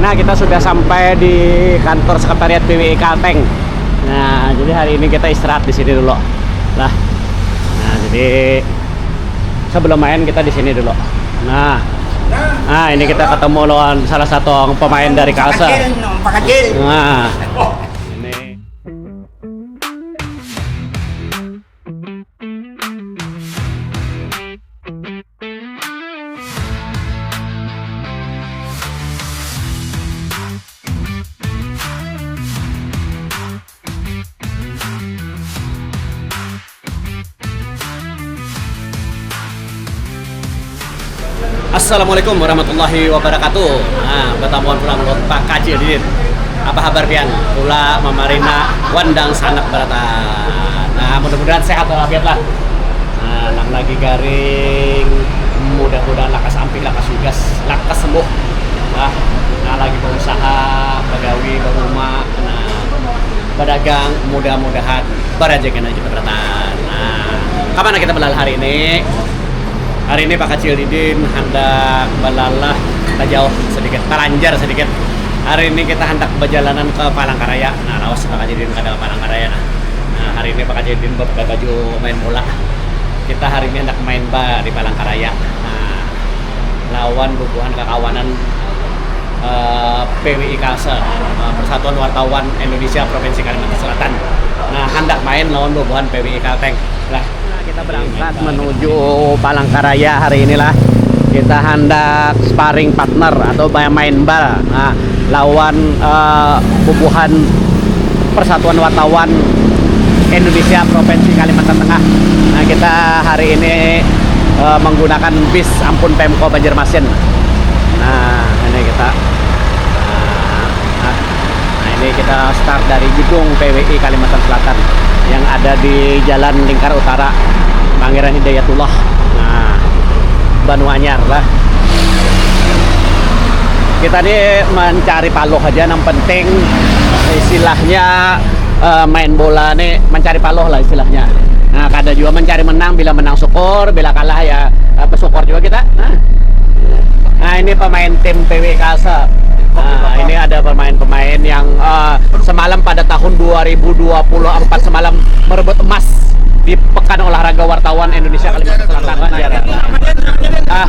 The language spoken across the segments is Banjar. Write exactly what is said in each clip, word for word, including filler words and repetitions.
Nah, kita sudah sampai di kantor sekretariat P W I Kalteng. Nah, jadi hari ini kita istirahat di sini dulu. Lah. Nah, jadi sebelum main kita di sini dulu. Nah. Nah, ini kita ketemu lawan salah satu pemain dari Kalsel. Pak Kacil, Pak Kacil. Nah. Ini. Assalamualaikum warahmatullahi wabarakatuh. Nah, batamuan pulang lawan Pak Kacil Didin. Apa habar pian? Kula mamarina wandang sanak barata. Nah, mudah-mudahan sehat walafiat lah. Nah, nang lagi garing, mudah-mudahan lakas ampih, lakas sugas, lakas sembuh. Nah, nah lagi berusaha, bagawi, berumah, nah, berdagang, mudah-mudahan barajakan aja kita barataan. Nah, kemana kita belalah hari ini? Hari ini Pak Kacil Didin handak belalah tajauh sedikit, talanjar sedikit. Hari ini kita handak bajalanan ke Palangkaraya. Nah, lawas Pak Kacil Didin kada ke Palangkaraya. Nah, nah hari ini Pak Kacil Didin berpakai baju main bola. Kita hari ini handak main ba di Palangkaraya. Nah, lawan bubuhan kakawanan eh, P W I Kalsel, eh, Persatuan Wartawan Indonesia Provinsi Kalimantan Selatan. Nah, handak main lawan bubuhan P W I Kalteng. Lah, kita berangkat menuju Palangkaraya hari inilah. Kita handak sparring partner atau main bal. Nah, lawan eh, bubuhan Persatuan Wartawan Indonesia Provinsi Kalimantan Tengah. Nah, kita hari ini eh, menggunakan bis Ampun Pemko Banjarmasin. Nah, ini kita. Nah, nah, ini kita start dari gedung P W I Kalimantan Selatan yang ada di Jalan Lingkar Utara, Pangeran Hidayatullah. Nah, Banua Anyar lah. Kita ni mencari paluh aja, yang penting istilahnya eh, main bola ni mencari paluh lah istilahnya. Nah, kada juga mencari menang, bila menang syukur, bila kalah ya eh, bersyukur juga kita. Nah. Nah, ini pemain tim P W K se. Nah, ini ada pemain-pemain yang eh, semalam pada tahun dua ribu dua puluh empat semalam merebut emas di Pekan Olahraga Wartawan Indonesia Kalimantan Selatan. Ah,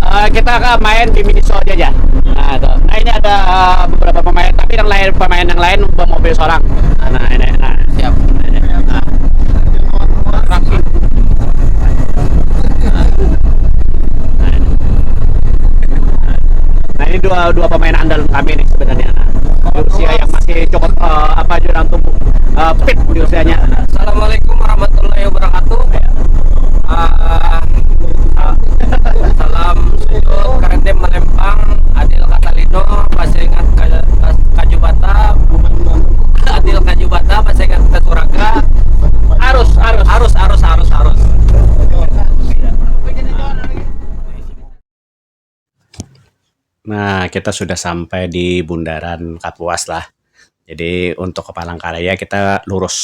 eh, kita ke main di Miniso aja ya. Nah, tuh. Nah, ini ada eh, beberapa pemain, tapi yang lain, pemain yang lain bawa mobil seorang. Nah, ini. Nah. Siap. Nah, ini. Nah. Nah, ini dua dua pemain andalan kami nih sebenarnya. Nah, di usia yang masih cukup eh, apa, jurang tumbuh, eh, fit di usianya. Assalamualaikum warahmatullahi wabarakatuh. Ah, salam sujud, Karende Malempang, Adil Katalino, masih ingat ka-, Kajubata, Adil Kajubata, masih ingat Kasuraga. Arus, arus. Arus, arus, arus, arus. Nah, kita sudah sampai di bundaran Kapuas lah. Jadi untuk ke Palangkaraya kita lurus.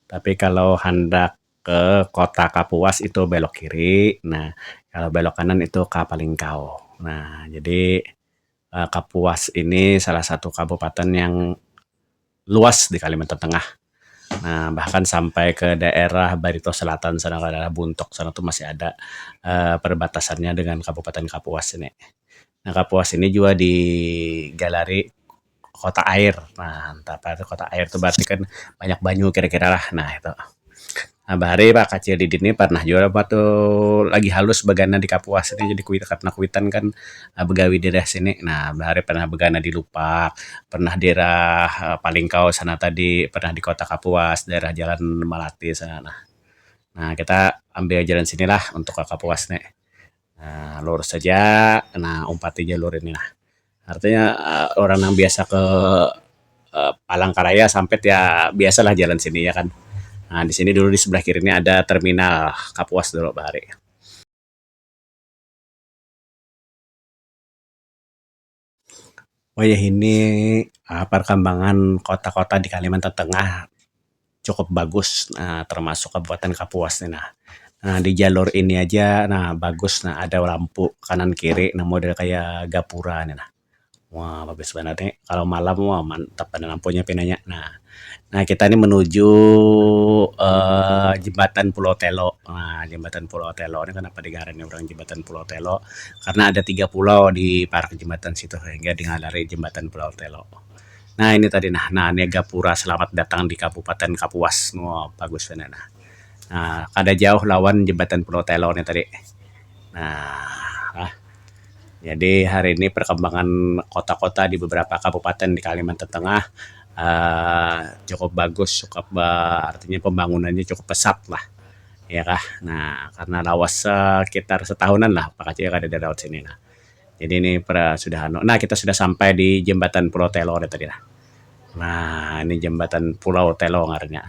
Tapi kalau handak ke kota Kapuas itu belok kiri. Nah, kalau belok kanan itu ke Palingkau. Nah, jadi eh, Kapuas ini salah satu kabupaten yang luas di Kalimantan Tengah. Nah, bahkan sampai ke daerah Barito Selatan sana, ke daerah Buntok sana tuh masih ada eh, perbatasannya dengan Kabupaten Kapuas ini. Nah, Kapuas ini juga digalari kota air. Nah, entah apa itu kota air tuh, berarti kan banyak banyu kira-kira lah. Nah, itu. Nah, bahari Pak Kacil Didin ini pernah juga apa tuh lagi halus begana di Kapuas ini, jadi kuit karena kuitan kan eh, begawi di daerah sini. Nah, bahari pernah begana di Lupak, pernah di daerah eh, Palingkau sana tadi, pernah di kota Kapuas, daerah Jalan Melati sana. Nah, nah kita ambil jalan sinilah untuk ke Kapuas nih. Nah, lurus saja, nah umpati jalur ini nah. Artinya eh, orang yang biasa ke eh, Palangkaraya sampai ya biasalah jalan sini ya kan. Nah, di sini dulu di sebelah kiri ini ada terminal Kapuas dulu bahari. Wayah ini ah, perkembangan kota-kota di Kalimantan Tengah cukup bagus, nah, termasuk Kabupaten Kapuas nih nah. Nah, di jalur ini aja nah bagus nah, ada lampu kanan kiri nah, model kayak gapura nih nah. Wah, bagus banar nih. Kalau malam, wah, mantap banar lampunya pinanya. Nah, nah, kita ini menuju, eh, Jembatan Pulau Telo. Nah, Jembatan Pulau Telo ini kenapa digarani orang Jembatan Pulau Telo? Karena ada tiga pulau di parak jembatan situ, sehingga digalari Jembatan Pulau Telo. Nah, ini tadi, nah, nah, ini Gapura, selamat datang di Kabupaten Kapuas. Wah, bagus banar, nah. Nah, kada jauh lawan Jembatan Pulau Telo nih tadi. Nah, ah. Jadi, hari ini perkembangan kota-kota di beberapa kabupaten di Kalimantan Tengah, eh, cukup bagus, cukup, eh, artinya pembangunannya cukup pesat lah. Ya kah? Nah, karena lawas sekitar setahunan lah, Pak Kacil kada ada lewat sini. Nah, jadi ini pra-, sudah anu. Nah, kita sudah sampai di Jembatan Pulau Telo tadi lah. Nah, ini Jembatan Pulau Telo ngarannya.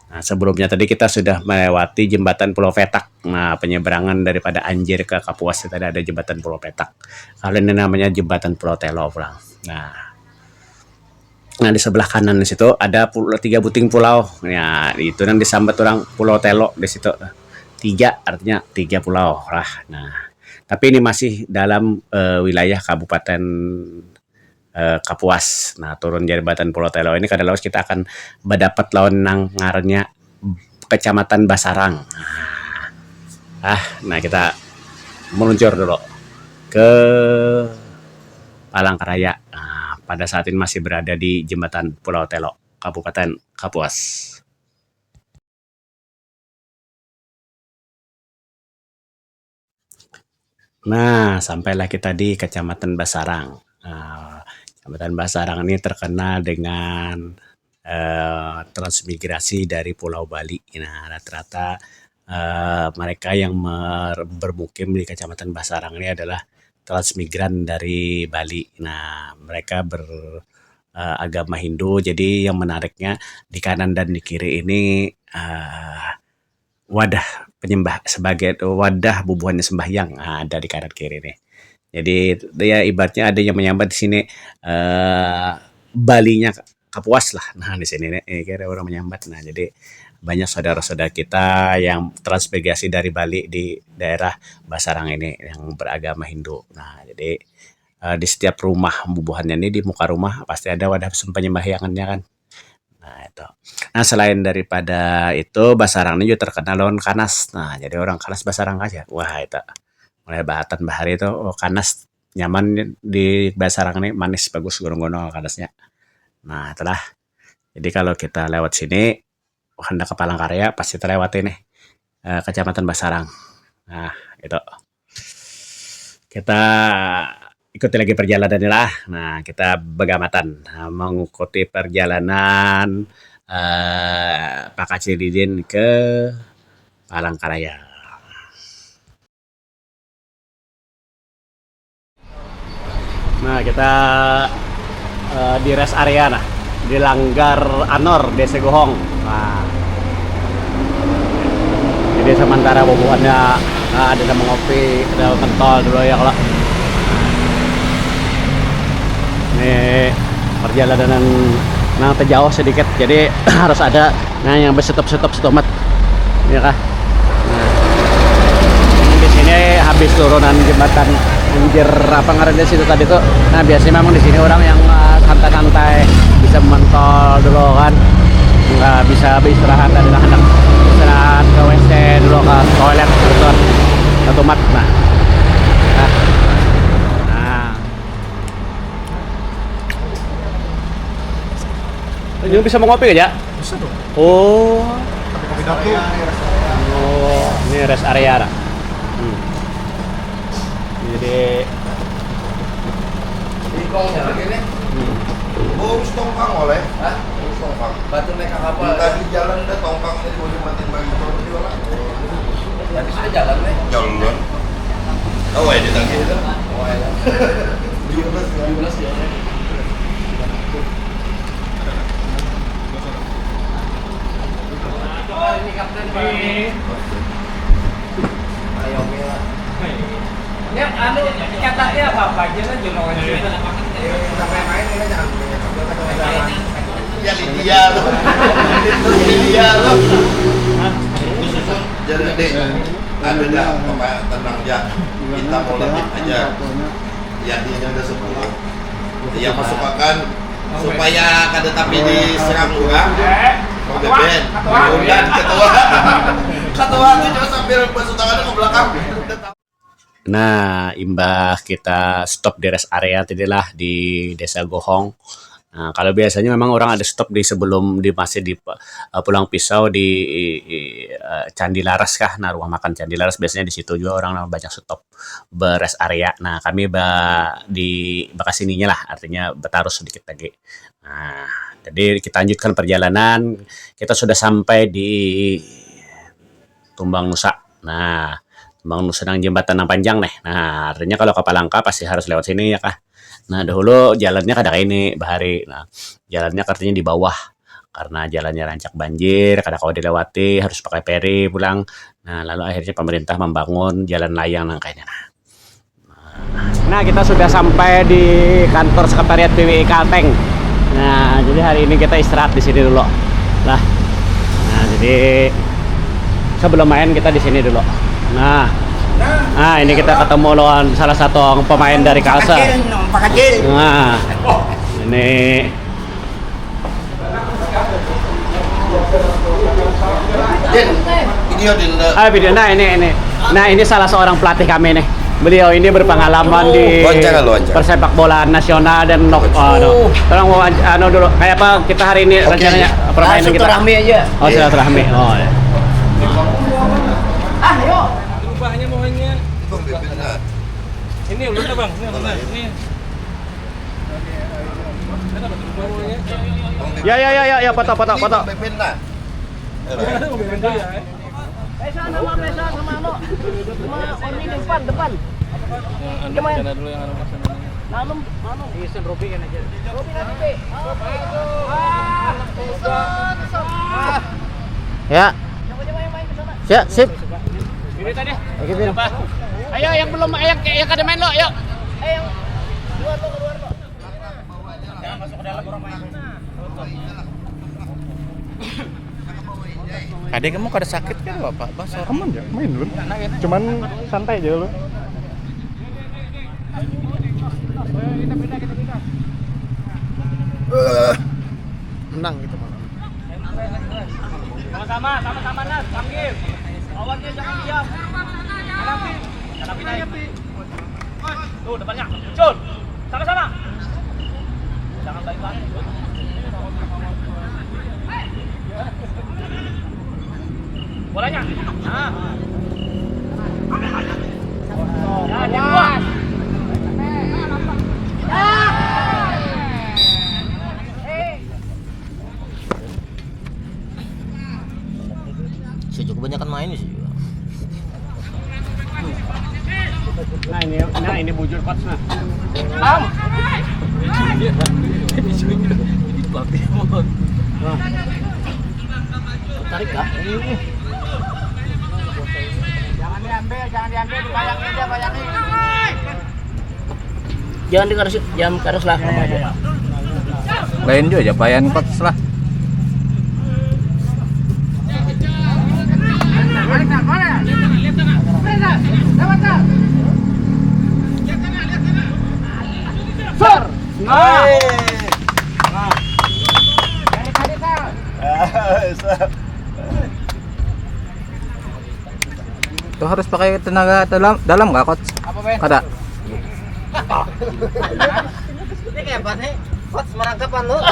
Nah, sebelumnya tadi kita sudah melewati Jembatan Pulau Petak. Nah, penyeberangan daripada Anjir ke Kapuas itu tadi ada Jembatan Pulau Petak. Kalau ini namanya Jembatan Pulau Telo pulang. Nah, nah, di sebelah kanan di situ ada pul-, tiga buting pulau. Ya, itu yang disambat orang Pulau Telo di situ. Tiga, artinya tiga pulau lah. Nah, tapi ini masih dalam, eh, wilayah Kabupaten, eh, Kapuas. Nah, turun Jembatan Pulau Telo ini kada lawas kita akan badapat lawan nang ngarannya Kecamatan Basarang. Ah, nah, kita meluncur dulu ke Palangkaraya. Nah, pada saat ini masih berada di Jembatan Pulau Telo, Kabupaten Kapuas. Nah, sampailah kita di Kecamatan Basarang. Nah, Kecamatan Basarang ini terkenal dengan, eh, transmigrasi dari Pulau Bali. Nah, rata-rata, eh, mereka yang mer-, bermukim di Kecamatan Basarang ini adalah transmigran dari Bali. Nah, mereka ber-, eh, agama Hindu. Jadi, yang menariknya di kanan dan di kiri ini, eh, wadah penyembah, sebagai wadah bubuhannya sembahyang. Nah, ada di kanan kiri nih. Jadi, ya, ibaratnya ada yang menyambat di sini, eh, Balinya Kapuas lah. Nah, di sini nih, eh, kira orang menyambat. Nah, jadi banyak saudara-saudara kita yang transmigrasi dari Bali di daerah Basarang ini yang beragama Hindu. Nah, jadi, eh, di setiap rumah bubuhannya ini, di muka rumah pasti ada wadah sem-, penyembahyangannya kan. Nah, itu. Nah, selain daripada itu, Basarang ini juga terkenal lawan kanas. Nah, jadi orang kanas Basarang aja. Wah, itu. Mulai bahatan bahari itu, oh, kanas nyaman di Basarang ini, manis, bagus, gunung-gunung kanasnya. Nah, itulah. Jadi kalau kita lewat sini, handak ke Palangkaraya, pasti terlewati nih, eh, Kecamatan Basarang. Nah, itu. Kita ikuti lagi perjalanan lah. Nah, kita begamatan, nah, mengikuti perjalanan, eh, Pak Kacil Didin ke Palangkaraya. Nah, kita, eh, di rest area nah, di Langgar Anor, Desa Gohong. Nah, jadi sementara bubuhannya, nah, ada nang mengopi, ada mentol dulu ya kalau. Ini perjalanan nang terjauh sedikit, jadi harus ada nah, yang bersetop-setop setomat. Ya kah? Nah. Ini di sini habis turunan jembatan Anjir apa ngarannya situ tadi tuh. Nah, biasanya memang di sini orang yang, eh, santai-santai, bisa mentol dulu kan. Nggak bisa beristirahat, ada anak istirahat ke W C dulu, ke toilet gitu. Ketumat, nah. Nah. Nah. Ini bisa mengopi aja? Bisa dong. Oh. Tapi kopi dapur. Oh, ini rest area lah. Hmm. Jadi, Ikong ya lagi nih. Hmm. Urus tongkang oleh. Hah? Urus tongkang. Batu naik kapal. Minta di jalan dah tongkang tadi mau dimatiin bagi motor juga lah. Tapi sudah jalan nih. Jalan. Tahu aja tadi itu. Oh, ya. Jurnas ya. Jurnas ya. Ya, anu, katanya apa-apa aja lah, Jono. Sampai main ini jangan. Ya, di dia tuh. Di dia tuh. Jadi, Dek, ada dah, Bapak tenang aja. Kita mau latihan aja. Ya, dia ada sepuluh. Iya, masukakan supaya kada tapi diserang urang. Bang Beben, diundang ketua. Ketua tuh cuma sambil basuh tangannya ke belakang. Nah, imbah kita stop di rest area tadi lah di Desa Gohong. Nah, kalau biasanya memang orang ada stop di sebelum di masih di eh, Pulang Pisau di eh, Candi Laras kah? Nah, rumah makan Candi Laras biasanya di situ juga orang banyak stop berest area. Nah, kami ba di bakasininya lah, artinya batarus sedikit lagi. Nah, jadi kita lanjutkan perjalanan. Kita sudah sampai di Tumbang Nusa. Nah, Tumbang Nusa nang jembatan nang panjang nih. Nah, artinya kalau ke Palangka pasti harus lewat sini ya kah? Nah, dahulu jalannya kada kaini bahari. Nah, jalannya artinya di bawah karena jalannya rancak banjir, kada kawa dilewati, harus pakai feri pulang. Nah, lalu akhirnya pemerintah membangun jalan layang nang kayaknya. Nah, kita sudah sampai di kantor sekretariat P W I Kalteng. Nah, jadi hari ini kita istirahat di sini dulu. Lah. Nah, jadi sebelum main kita di sini dulu. Nah. Nah, ini kita ketemu lawan salah satu pemain dari Kalsel. Pakacil, pakacil. Nah. Ini Din, video Din. Ah, video. Nah, ini ini. Nah, ini salah seorang pelatih kami nih. Beliau ini berpengalaman di persepak bolaan nasional dan nok. Aduh. Tolong wawanc- anu dulu. Kayak apa kita hari ini rencananya permainan kita? Silaturahmi aja. Oh, silaturahmi. Oh, ya. Ah, yuk. Ubahnya mohonnya. Ini ulun lah, Bang. Ini ulun lah. Ini. Ya, ya, ya, ya, ya, foto, foto, foto. Pesa sama, pesa sama anu. Sama Oni depan, depan. Yang anu, sana dulu, yang anu, sana. Anu, anu. Isun Robi kan aja. Robi nanti, Pi. Ah, Ison, Ison. Ya. Siap, sip. Ini tadi. Oke, Pin. Ayo, yang belum, yang, yang kada main lo, yuk. Eh, yang luar lo, keluar lo. Jangan masuk ke dalam orang main. Kadek, kamu kada sakit kan, Bapak? Bang, sorang. Aman ya, main dulu. Cuman santai aja dulu. Menang gitu malah. Sama-sama, sama-sama, Nas, panggil. Lawannya jangan diam. Hadapi. Hadapi, naik. Tuh, depannya. Muncul. Sama-sama. Jangan balik lagi. Bolanya. Nah. Ya, dia puas. Saya juga kebanyakan main sih. Nah, ini, nah, ini bujur, coach, nah. Bang. Ini pelatih, Bang. Nah. Tarik, Kak. Jangan diambil, jangan diambil, dibayangi aja, bayangi. Jangan dikarus, jangan karus lah. Lain juga aja payan, coach, lah. Sur. Nah. Itu harus pakai tenaga dalam, dalam nggak, coach? Apa, Ben? Kada. Ini kayak apa nih? Coach merangkap anu.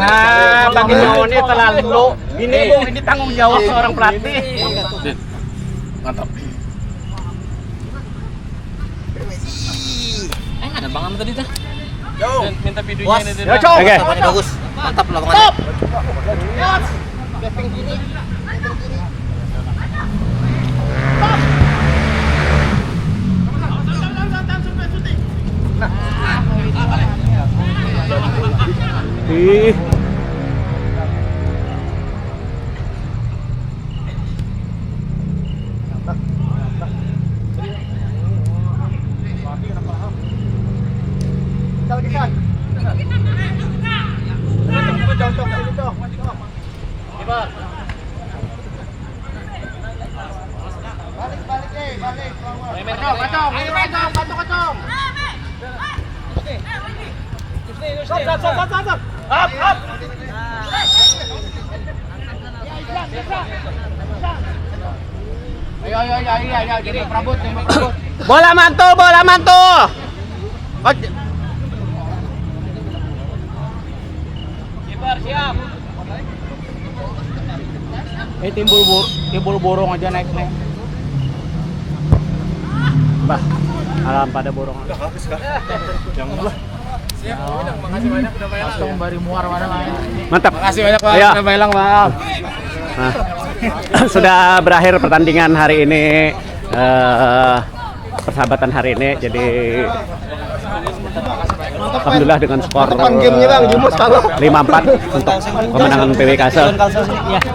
Nah, bagi mau ini terlalu. Ini, Bu, ini tanggung jawab seorang pelatih. Mantap. Ada bangan tadi dah. Yo. Minta videonya. Puas. Ini, Cok. Oke. Lapangannya bagus. Mantap lapangannya. Stop. Yes. Tapping kiri. Tapping kiri. Stop. Ih. Balik, balik, eh, balik. Kacung, kacung, kacung, kacung, kacung. Ayo, ayo, ayo, ayo, ayo, jangan perabot, jangan perabot. Bola mantul, bola mantul. Kiper siap. Eh, timbul bor, timbul borong aja naik nih. Bah, alam pada borong. Udah habis kah? Yang lah. Siap, makasih banyak udah main. Langsung bari muar mana, Bang? Mantap. Makasih banyak, Bang. Iya. Udah main, Bang. Nah, sudah berakhir pertandingan hari ini. Eh, persahabatan hari ini. Jadi alhamdulillah dengan skor lima empat untuk kemenangan P W Kalsel.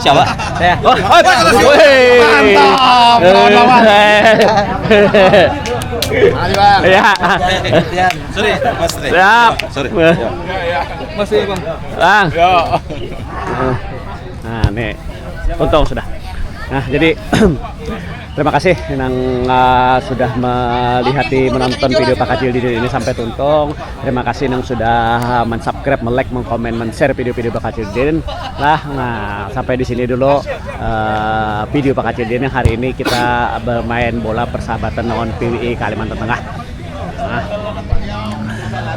Siapa? Saya. Wah, woi. Mantap, kawan-kawan. Ya. Sorry, Mas Tri. Siap. Sorry. Masih, Bang. Bang. Nah, nih. Tuntung sudah. Nah, jadi terima kasih nang, ah, sudah melihati, menonton video Pak Kacil Didin ini sampai tuntung. Terima kasih nang sudah mensubscribe, melike, mengkomen, men-share video-video Pak Kacil Didin. Lah, nah, sampai di sini dulu, eh, video Pak Kacil Didin yang hari ini kita bermain bola persahabatan lawan P W I Kalimantan Tengah. Nah,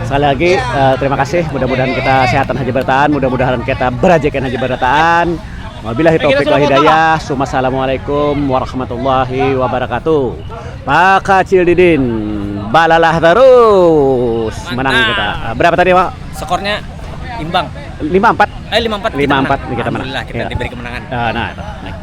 sekali lagi, eh, terima kasih. Mudah-mudahan kita sehatan haja barataan, mudah-mudahan kita barajekan haja barataan. Wabillahi taufiq wal hidayah. Assalamualaikum warahmatullahi wabarakatuh. Pak Kacil Didin, balalah terus, menang kita. Mantap. Berapa tadi, Pak? Skornya imbang. Lima empat. Eh, lima empat, kita menang. Lima empat nih kita menang. Alhamdulillah, kita diberi kemenangan. Ah, nah, itu. Nah.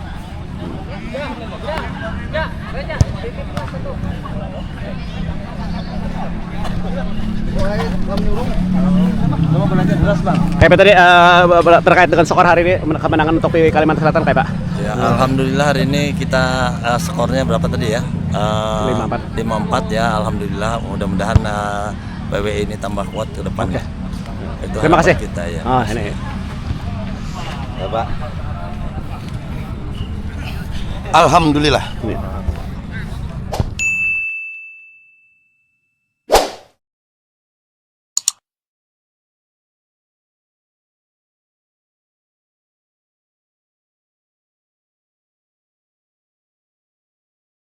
Kayak apa tadi, eh, terkait dengan skor hari ini, kemenangan untuk P W I Kalimantan Selatan, kayak apa? Ya, alhamdulillah hari ini kita, eh, skornya berapa tadi ya? Eh, lima empat. Lima empat ya, alhamdulillah. Mudah-mudahan, eh, P W I ini tambah kuat ke depannya. Oke. Itu harapan kita ya. Terima kasih. Ah, ini. Ya, Pak. Alhamdulillah. Iya.